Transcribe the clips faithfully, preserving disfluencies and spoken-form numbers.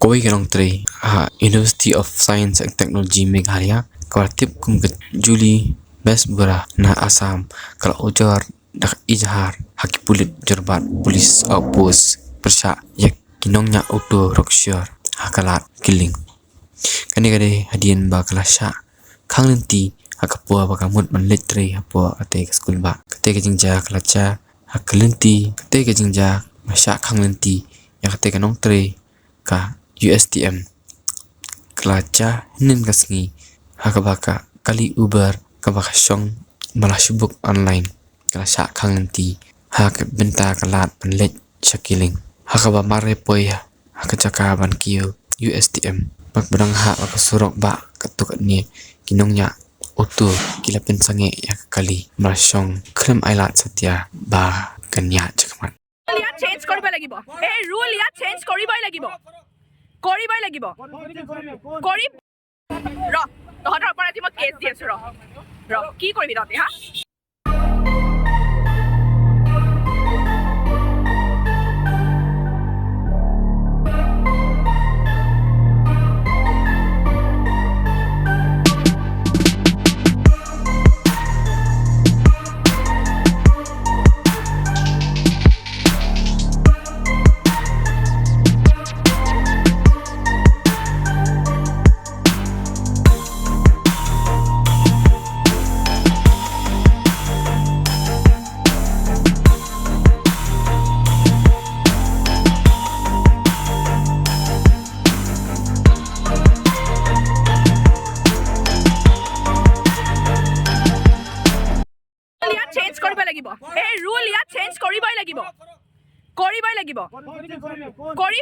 Kawei ka nongtrei ha University of Science and Technology Meghalaya, kaba la tip kum ka Julie Besbura na Assam, ka la ujor da ka ijhar ha ki pulit jyrbat police outpost pyrshah ïa ki nongñiah auto rickshaw ha ka lad Killing. Kane ka dei hadien ba ka la shah khang lynti ha ka por ba ka mut ban leit trei hapoh katei ka skulbah. Katei ka jingjia ka la jia ha ka lynti, katei ka jingjia ba shah khang lynti ïa katei ka nongtrei ka U S T M. Ka la jia hynnin ka sngi ha kaba ka kali Uber kaba ka shong ba la shu book online ka la shah khang lynti ha ka bynta ka lad ban leit sha Killing, ha kaba mar re poi ha ka jaka ban kiew U S T M. Bad ba dang hap ha ka surok bah katto katne ki nongñiah auto ki la pynsangeh ïa ka kali ba la shong khlem ai lad satia ba kan ñiah shakhmat. Rule ইয়াত চেঞ্জ কৰিব লাগিব। এই ৰুল ইয়াত চেঞ্জ কৰিবই লাগিব। কৰিবই লাগিব। কৰি ৰ, তহঁতৰ ওপৰত আজি মই কেছ দি আছো। ৰ, ৰ, কি কৰিবি তহঁতি, হা? ইয়াত চেঞ্জ কৰিব লাগিব। এই ৰুল ইয়াত চেঞ্জ কৰিবই লাগিব। কৰিবই লাগিব। কৰি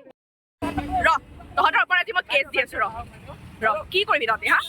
ৰ, তহঁতৰ ওপৰত আজি মই কেছ দি আছো। ৰ, ৰ, কি কৰিবি তহঁতি, হা?